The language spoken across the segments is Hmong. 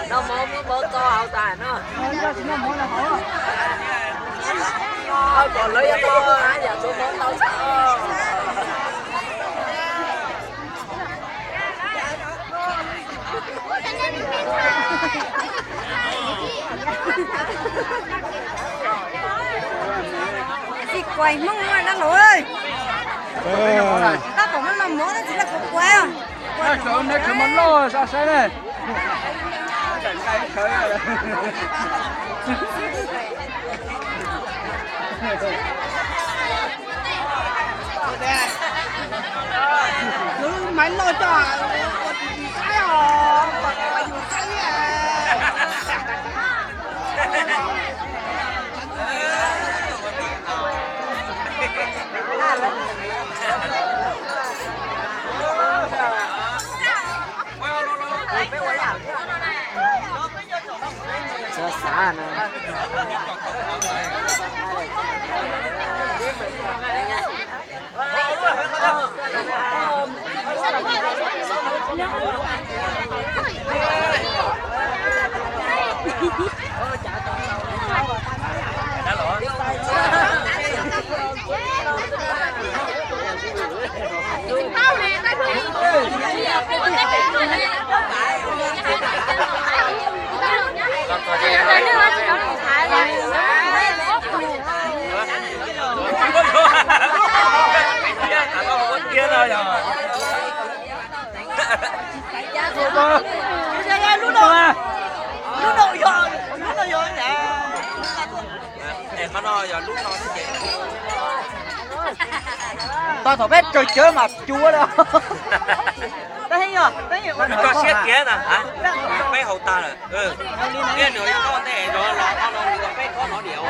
Noj mov muab mov tso hauv tas no. Pom lawv yuav tau yam tsuav mov tau tshaj. Tsis kuav Hmoob no dab laug, tab tom no mov tab tsis laj kuav kuav. Sawv mov loj sab saib ne. Maiv loj coj ua tis tis saib os, kom yus saib. Xav xav no. Tau thaum peb raws cawv mas cuav lawm. Koj siab kiag na, peb haus tag lawm. Niaj nws yuav koj ntej no los no peb koj no niam.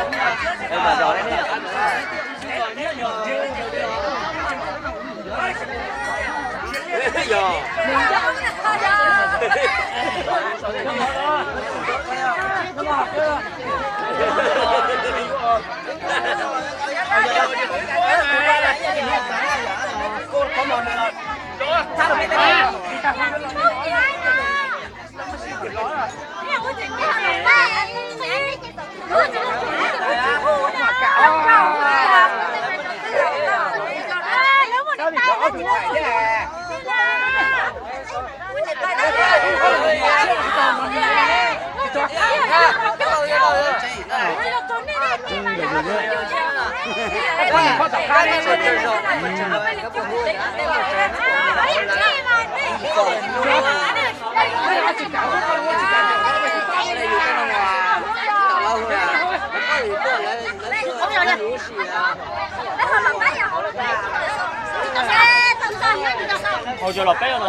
Hauv cov los peb no.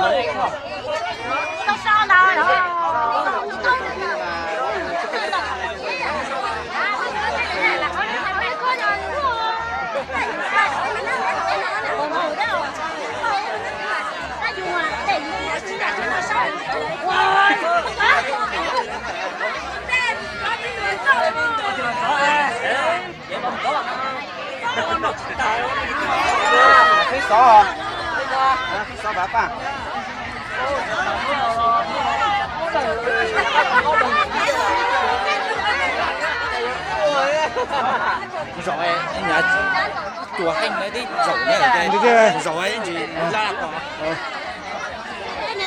Twb xov, twb xov pab paj. Zaum, cuag heej tib zaum, zaum ib ntsis laj tos. Tsis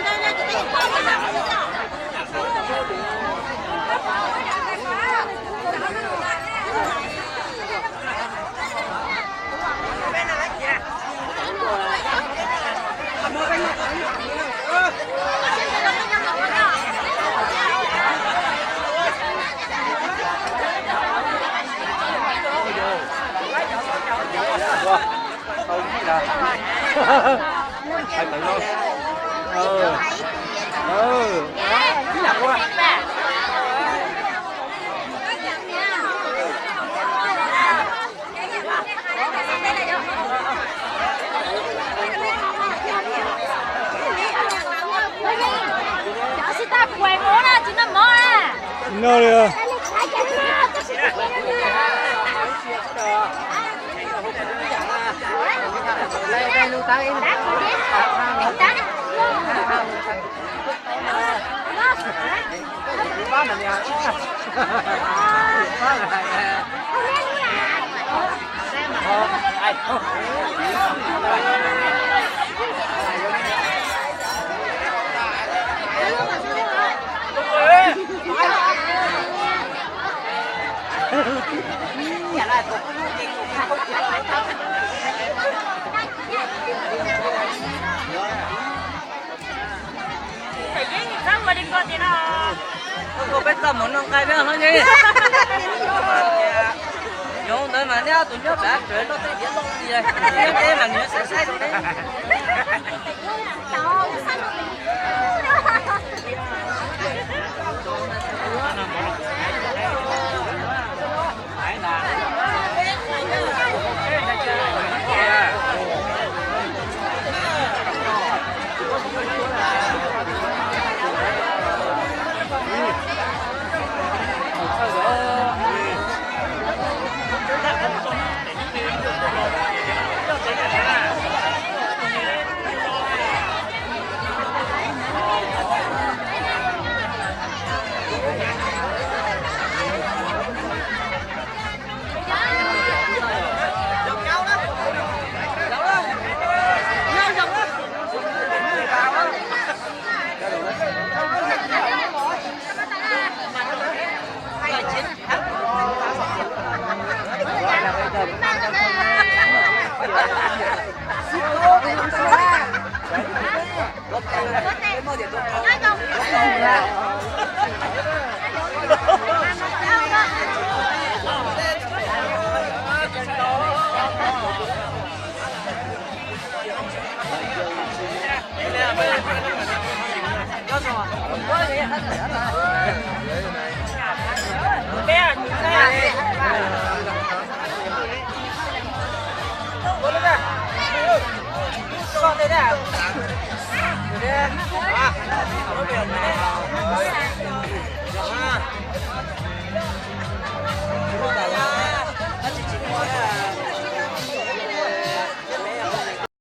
noj li. Txawm yeej txhob ua li ko tiag no. Koj peb txoj mus noj nqaij peb hlob nyob. Yoov ntawd mas neb ob tug nyob pem tsev noj tej diav loj li, nyob deb mas nws yuav saib saib rau neb.